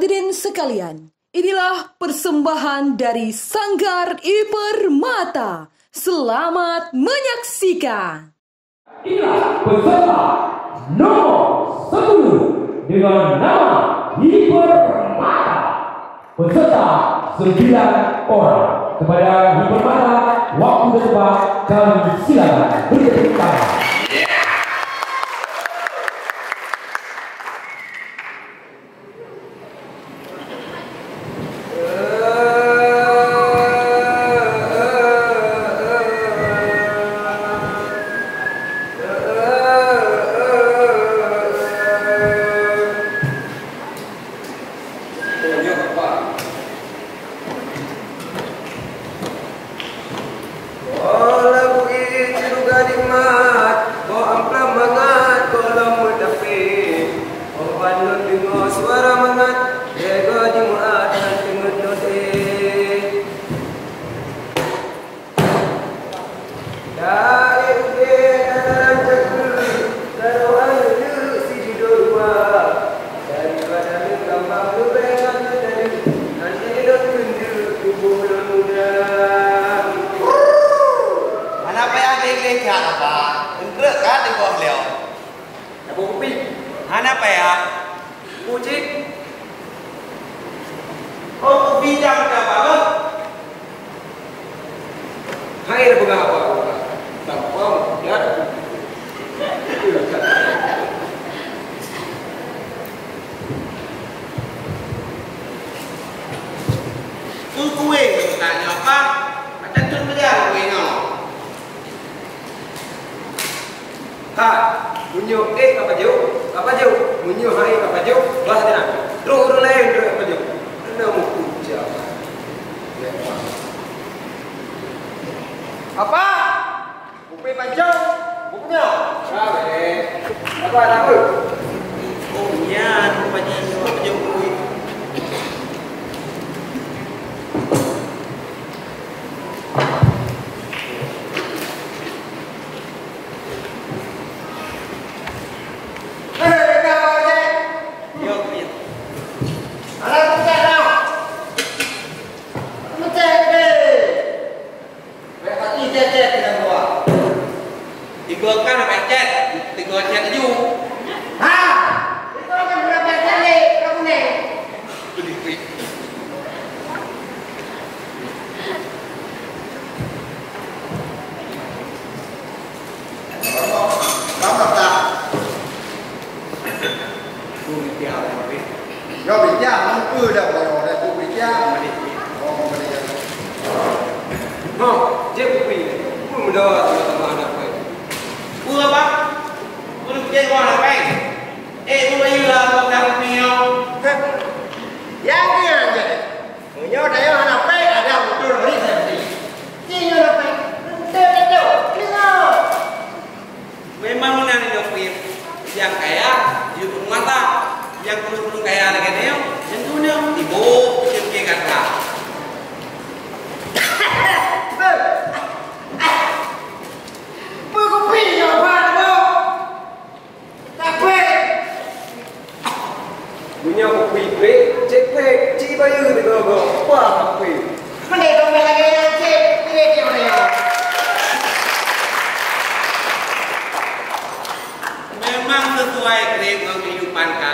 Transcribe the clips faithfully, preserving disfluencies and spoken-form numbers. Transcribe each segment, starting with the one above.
Hadirin sekalian, inilah persembahan dari Sanggar Ipermata. Selamat menyaksikan. Inilah peserta nomor sepuluh dengan nama Hipermata. Peserta sembilan orang. Kepada Hipermata, waktu dan tempat kami silakan beri tepuk tangan. Boh lagu jih syeuruga nikmat, boh amplam mangat gohlom meutapé. Boh bandum deungoe suara mangat, lé goe jimeu'at han teungeut noté. Dari udeb dataran cakeueng, taroh aneuk sijudo dua. Daripada lôn gampang leubeh ngon lôn tadi, nanti lôn tunjuk tuboh lôn muda. Hana payah gleh-gleh that, Apa. Eunteuk ka teungoh leueh. Saboh kupi. Hana payah. Kucing. Oh, kupi jang ka bagot. Hai, dah peugah apa? Gampang, ya. Keu kueh, tanya apa? Macam tu beda kueh nyoe. Ha, meunyoe ék ka pajoh, ka pajoh. Meunyoe han ék ka pajoh, bah teunang. Troh ureueng laén troh ka pajoh. Keuneuk meukuja. Apa? Kupi pancong? Buku nyoe? Ka, bèk. Apa, tak apa? Oh, nyan, rupanya nyoe pajoh kupi. Tiga kan nak chat, tiga chat laju. Ha! Itu kan berapa chat leh, kamu ni? Selamat tak? Nyoe bijak, mungkeu dah boyong dah tu bijak. Oh, kembali. Noh, jép kupi. Pun meudawa sama-sama anak pai. Peue, Abah? Peue jép wah anak pai? Eh, peue bayeue lah abah dah kupi nyoe. Heh. Yang ni yang jadi. Meunyoe tanyoe hana péng, ada beutôi lagèe nyan. Ci nyoe na péng, enteuk, enteuk, deungö. Memang meunan nyoe, Pip. Nyang kaya, jeuet peumata. Nyang kureueng-kureueng kaya lagèe nyoe, nyang guna. Ibu, cemke gata. Beukupi nyoe, Pak, Ibu. Tapi, meunyoe kupi pék, cék pék, ci bayeue sigoe-goe, kupa kupi. Meunyoe lagèe nyan cék, pilih dia mana? Memang sesuai grade ngon kehidupan ka,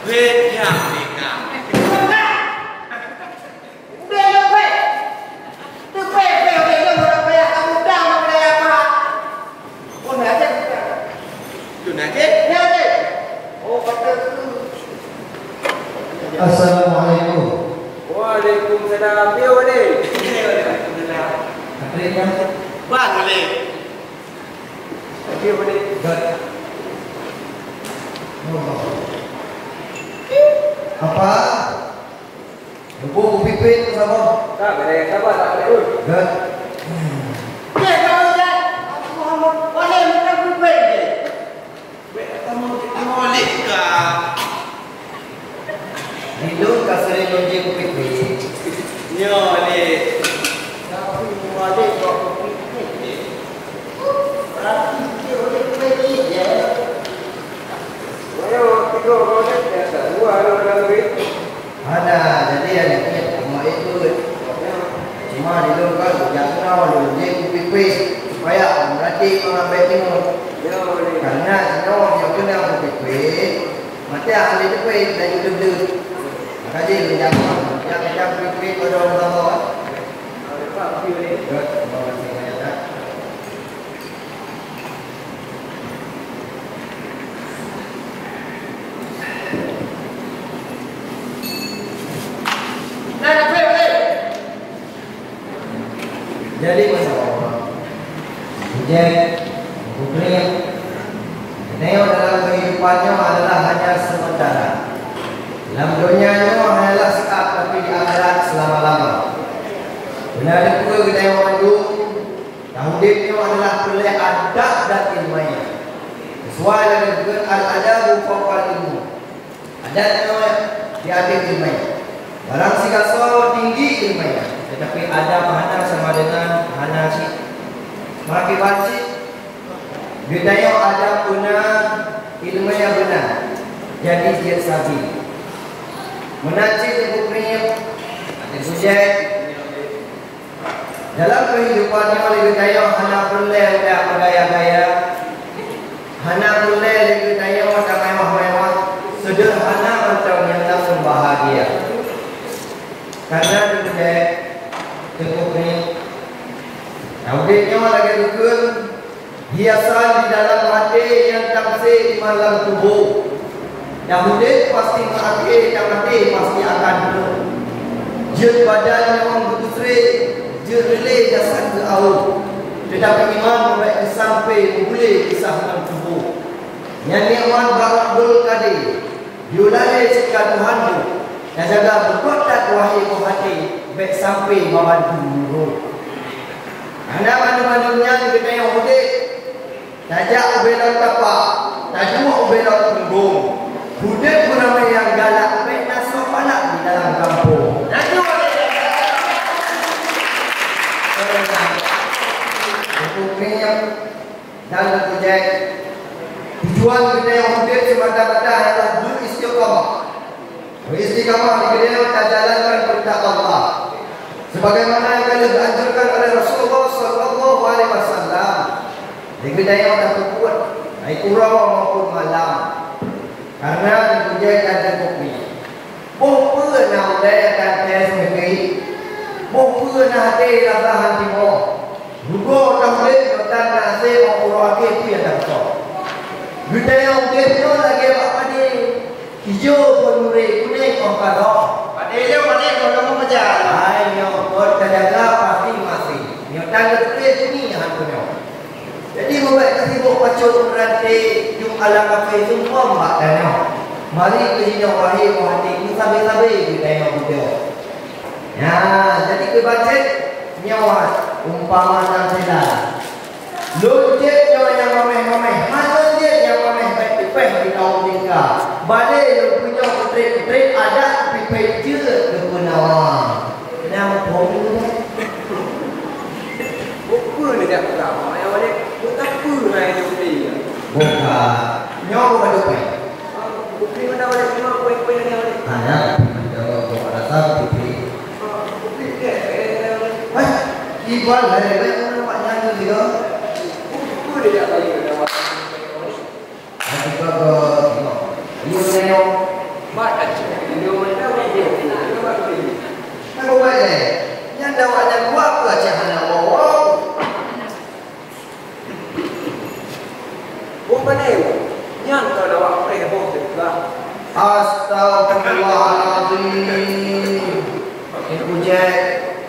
beda beda. Udeh nyoe pih. Teupée-pée udeh nyoe, ureueng payah ka muda ngon budaya pahat. Pun aja kita. Tun aja. Ni aja. Oh, kata tu. Assalamualaikum. Waalaikumsalam. Piye, Dik? Waalaikumsalam. Bang, Dik. Piye, Dik? Gat. Apa? Muphom kupipék tu saboh. Ka, bèrèh, sabar, sabar, Ul. Dah. Cék, Bang Ujat. Aku Muhammad Wali, bukan kupipék je. Bèk kamoe cit Malik ka. Di lôn ka sering lôn jeuet kupipék. Nyoe, Lik. Tapi Malik kok kupipék je. Berarti dia boleh kupipék je. Ayo, tiga orang ni biasa. Dua orang dah duit. Ha, Cuma di lôn kan, jak keunoe lôn jép kupi-kupi supaya meuratik mangat bèk deungoe. Karena jinoe nyang keunong kupi-kupi, maté ahli kupi dan deuh-deuh. Maka jih lôn jak keunoe, jak keunoe kupi-kupi pada orang tua. Terima kasih banyak, ya. Jadi, masya Allah, Jack, Putri, geutanyoe dalam kehidupan nyoe adalah hanya sementara. Lam donya nyoe hanyalah saat, tapi di akhirat selama-lama. Beuna dipeue geutanyoe mandum, Taudeb nyoe adalah peureulèe adab dan ileumèe. Sesuai lagèe geukheun, "Al-adabu fauqal ilmu." Adab nyoe di ateueh ileumèe. Barang sigasoe tinggi ileumèe, teutapi adab hana sama deungon hana cit. Meuakibat cit, geutanyoe adab beuna, ileumèe beuna, jadi jeuet sabe. Meunan cit teungku peuet, até sujét, Dalam kehidupan nyoe lé geutanyoe hana peureulèe udép meugaya-gaya, hana peureulèe lé geutanyoe tamewah-mewah, seudeurhana mantong nyang langsông bahagia. Karena di udép teungku peuet, udép nyoe lagèe geukheun, Hiasan di dalam até nyang tamsé iman lam tuboh. Nyang udép pasti meuakhé, nyang maté pasti akan troh. Jeuet badan nyawöng geuteusré, jeuet reulée jasad geuawöh. Teutapi iman bèk geusampé meuguléng kisah lam tuboh. Nyan nikmat bak Rabbul Qadir. Yue lalée cit keu Tuhan nyoe, tajaga beugöt that wahé boh até, bèk sampé mabantu nurot. Hana mandum-mandum nyan geutanyoe udép, tajak ubé lam tapak, taduek ubé lam punggong. Udép geuramé nyang galak, bèk na soe palak di dalam gampông. Teungku peuet, Dan teungku jai, tujuan geutanyoe udép seumata-mata hanyalah beuistiqamah. Beuistiqamah di geutanyoe tajalankan peurintah Allah. Sebagaimana nyang ka lheueh geuanjurkan oleh Rasulullah sallallahu alaihi wasallam, di geutanyoe tapeubuet, baik uroe maupun malam. Karena teungku jai dan teungku peuet, boh peue na ulèe dan teuh meukeue, boh peue na até rasa han timoh. Rugoe ka udép nyoe tan na hasé, óh uroe akhé peue nyang tapeusöm. Geutanyoe udép nyoe lagèe bak padé, ijo pun muré, kunéng óh ka rhöm. Padé lé padé nyoe lom meujan. Hai nyoe, kon tajaga pasti maséh. Nyoe tan geutuléh keunoe han keunoe. Jadi, meubèk tasibok pacok ranté, jeuem alam kafé, jeuem phom bak tanoh. Mari keu jinoe wahé boh até, meusabé-sabé geutanyoe beudôh. Nyan, jadi keu bacet nyoe umpama tamsilan. Lôn cit nyoe nyang mamèh-mamèh, hana lôn cit nyang mamèh bèk teupèh di kawöm tingka. Balé lôn pujoe peutrét-peutrét adat pipék jeuet keu peunawa. Nyang phom nyoe. Buku ni jak peugah, mak ayah balik. Buka peue hai nyoe beli? Buka. Nyoe buka dompet. Ah, bukti mana balik semua kuih-kuih ni balik? Ada, ada buka dasar bukti. Ah, bukti ke? Eh, eh, eh. Hah? Iban hari baik mana nampak nyanyi juga? Buku dia tak balik. Aku kagak tengok. Ini saya. Mak tak cakap. Ini orang dah buat dia. Dia buat dia. Aku balik. Yang dah awak dah buat apa cak hana wow. Bukan dia. Yang kau dah buat apa boh tu lah. Astagfirullahaladzim. Yang kujai,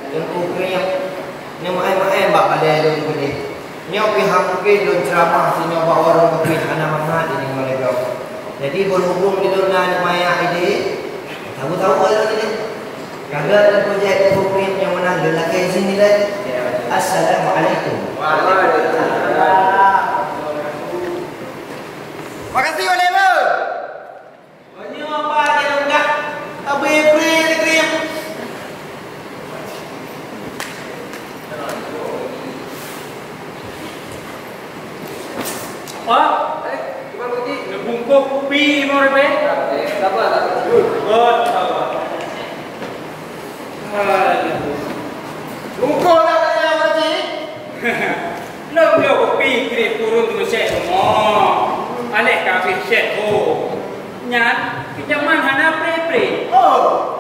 yang kukriak. Nyoe meu'én-meu'én bak balèe lôn keudéh. Nyoe pih han mungken lôn ceuramah singoh bak warông keupeue hana mangat dideungoe lé gob. Jadi, beurhubông di lôn na aneuk manyak idéh, saweue-saweue lôn idéh. Ka gèt lôn peujeuet keu murit nyang meunan lôn lakèe izin ilèe. Assalamualaikum. Waalaikumsalam. Makasih, Wan Ewa. Meunyoe apa nyang lôn peugah, abéh pré teukriem. Apa? Eh, Imam Kuci. Neubungkôh kupi lima ribèe. Eh, sabar, sabar. Good, sabar. Haleluya. Nyan, pinjaman hana pré-pré. Oh.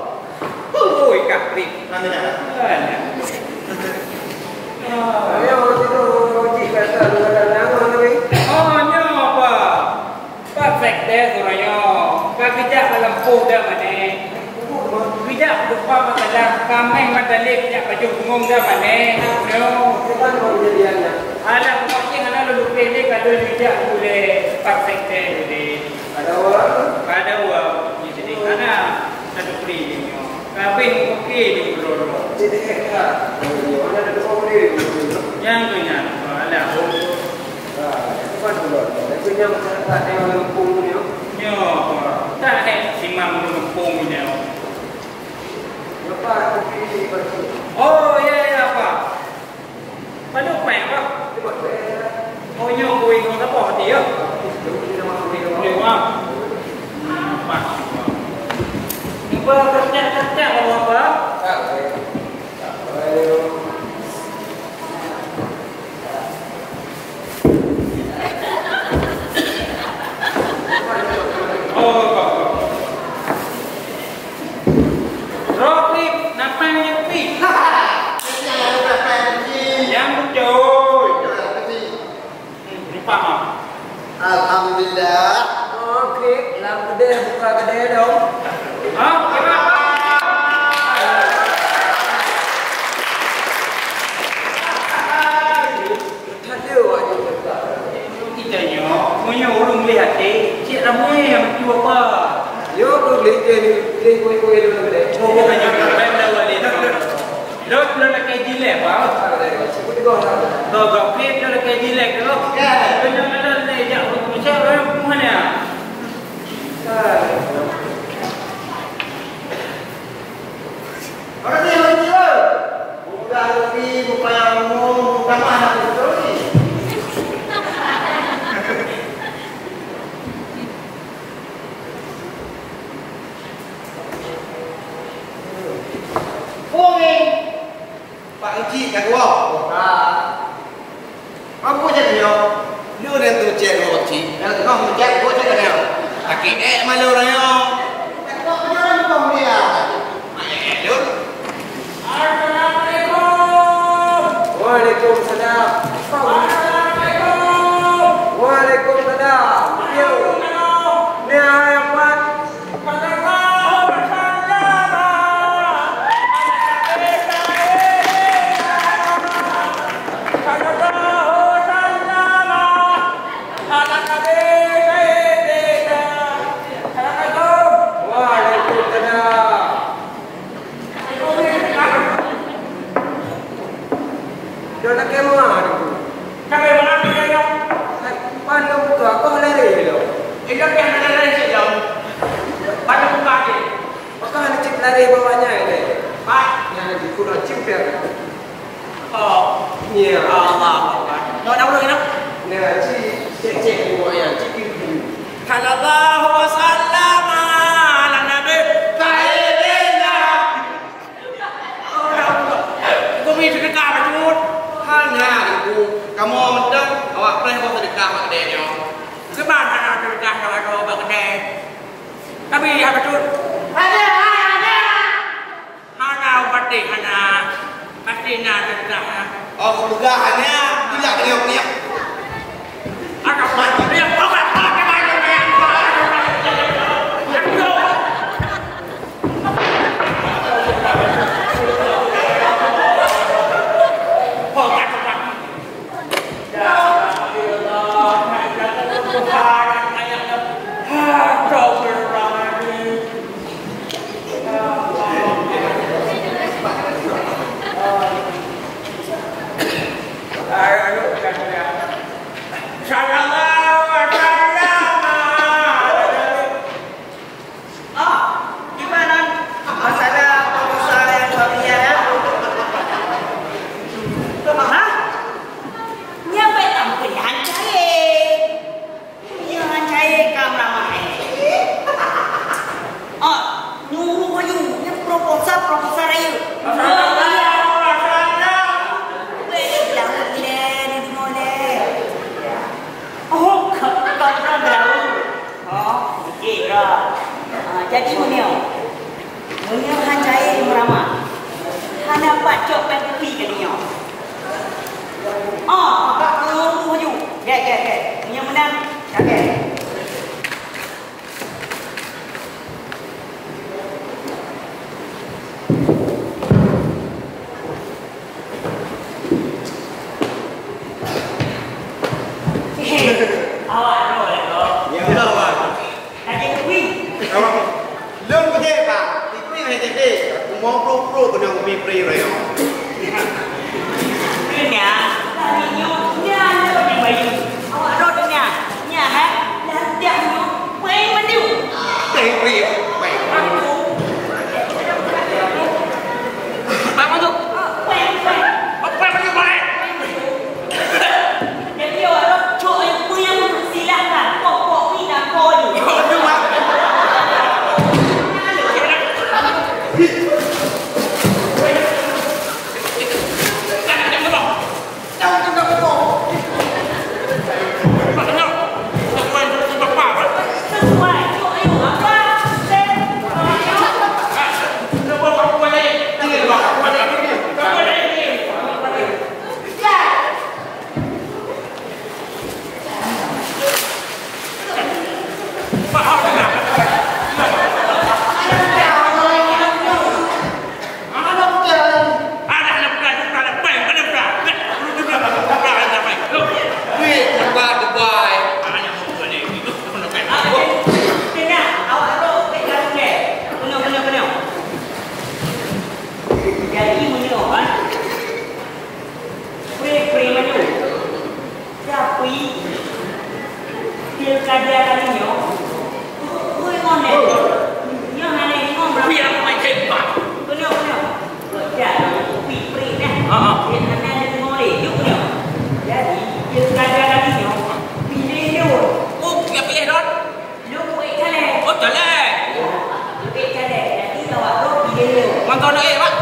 Ui, kapreh. Mana? Mana? Oh. Ayo, tidur, cik, kata, kata, nama, nama. Oh, nyoe apa? Pak Sekdes uroe nyoe. Ka geujak lam poh dah mana? Geujak lupa masalah kameh matalib jak baju bungong dah mana? Nyoe. Bukan mau kejadiannya. Alah, pokoknya hana lulus pendek kalau geujak boleh Pak Sekdes boleh. Pada wa? Pada wa. Jadi, hana satu pri nyoe. Kabeh mungkin di Pulo Roa. Jadi, eh, ya. Mana ada dua pri? Nyang tu nyang. Alah. Ah, itu kan Pulo Roa. Itu nyang masyarakat yang orang kampung ni, oh. Nyoe, Pak. Tak ada simang di kampung ni, oh. Lepas kopi di Batu. Oh, ya, ya, Pak. Padub péng, Pak? Oh, nyoe kueh ngon saboh hati, ya? Kueh, Pak. Hmm, pas. Cuba kerja-kerja, Pak. Oh, Pak. Roh pih, napa nyang pih? Nyang beutôi. Hmm, lupa, ha. Alhamdulillah. Oke, lam keudè, buka keudè dong. Ha? Kenapa? Kita nyoe, meunyoe ureueng lé até, cit ramé nyang meucue apa? Nyoe ureueng lé até ni, lé kueh-kueh dulu deh. Oh, bukan nyoe, bukan dah wali dah. Lôn, lôn lakèe jilek, Pak. Sebut juga. Gok, gok, pit, lôn lakèe jilek dulu. Ya. Beuna-beuna lé jak ureueng Mesir, ureueng mana? Makasih, Haji, eh. Bukan lebih, bukan yang umum, bukan mahal, betul ni? Ui. Pak Encik ka keluar. Buka. Apa cak nyoe? Lu dah tu cek dua cik. Dah tengah mencet, buat cek nyoe. Sakit eh malu orang nyoe. Tak kau kenal kau dia. Mak eh lu. Assalamualaikum. Waalaikumsalam. Assalamualaikum. Waalaikumsalam. Yo. Ni ayam mat. Waalaikumsalam. Dah nak kemah tu. Sampai mana tu dia? Pandang tu aku lari lo. Ilok yang ada lari sih lo. Pada muka dia. Maka hana cit lari bawahnya ini. Pak, yang di pulau Cimpir. Oh. Ya. Allah Akbar. Nak dah ulang nak? Nah, cik, cek cek buat yang cik kiri. Sallallahu wa sallama ala nabi sayyidina. Gumi sedekah bacut. Hana, Ibu. Kamu mantap, awak preh buat sedekah bak kedai nyoe. Sebab hana sedekah kalau ada bak kedai. Tapi ya bacut. Ada, ada. Hana upati hana. Pasti na sedekah. Oh, peugah hana, tidak kena niat. Ha. Dia hana deungoe lé, yuk nyoe. Jadi, dia sekadar tadi nyoe, pilih dia. Oh, dia pilih dah. Lôn ék caleg. Oh, caleg. Ya, lôn ék caleg. Jadi, awak lôn pilih lôn. Mangkau nak ék, Pak?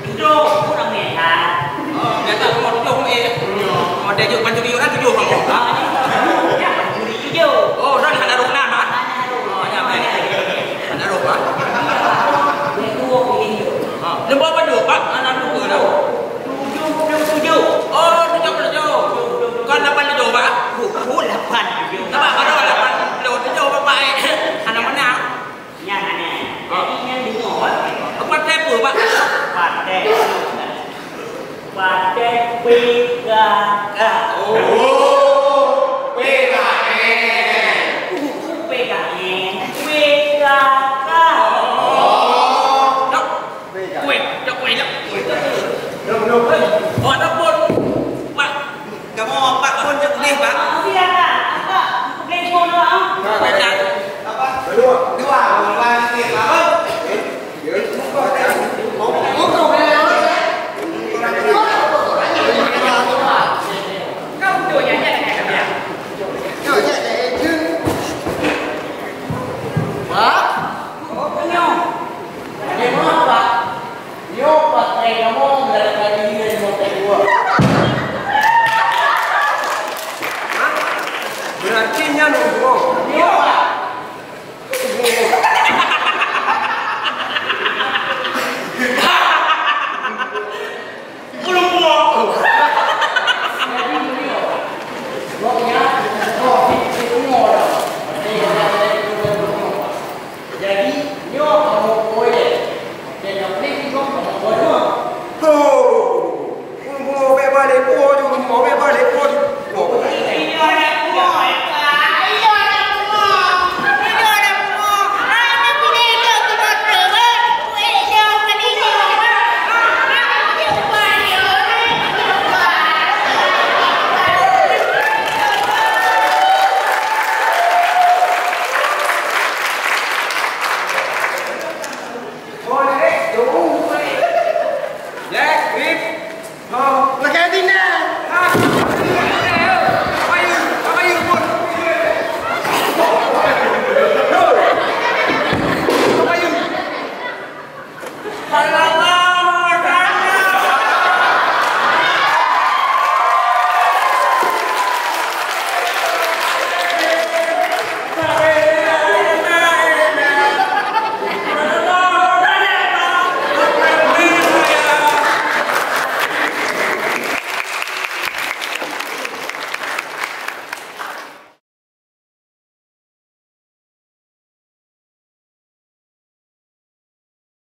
Tujoh, aku nak ék, ha. Oh, biasa rumah tujoh, ék. Oh, dia juk pancuri orang tujoh, Pak. Ah, ya, pancuri tujoh. Oh, dah hana roh nan, Pak? Hana roh. Oh, ya, baik. Hana roh, Pak. Iya, Pak. Lôn ék dua pilih lôn. Ha, lôn bawa dua, Pak. Hana dua dah. Tujoh puluh tujoh. Oh, tujoh puluh tujoh. Kan lapan tujoh, Pak? Oh, oh, lapan tujoh. Nampak baru lapan puluh tujoh, Bapak, eh. Anak menang. Nyan aneh. Ha. Jadi nyan deungoe, Pak. Partai apa, Pak? Partai. Partai P K K. Oh, P K N. Uh, P K N. P K K. Oh. Cok. Kueh, cok kueh, cok kueh. Oh, ada pun. Pak. Kamu empat pun cok kueh, Pak.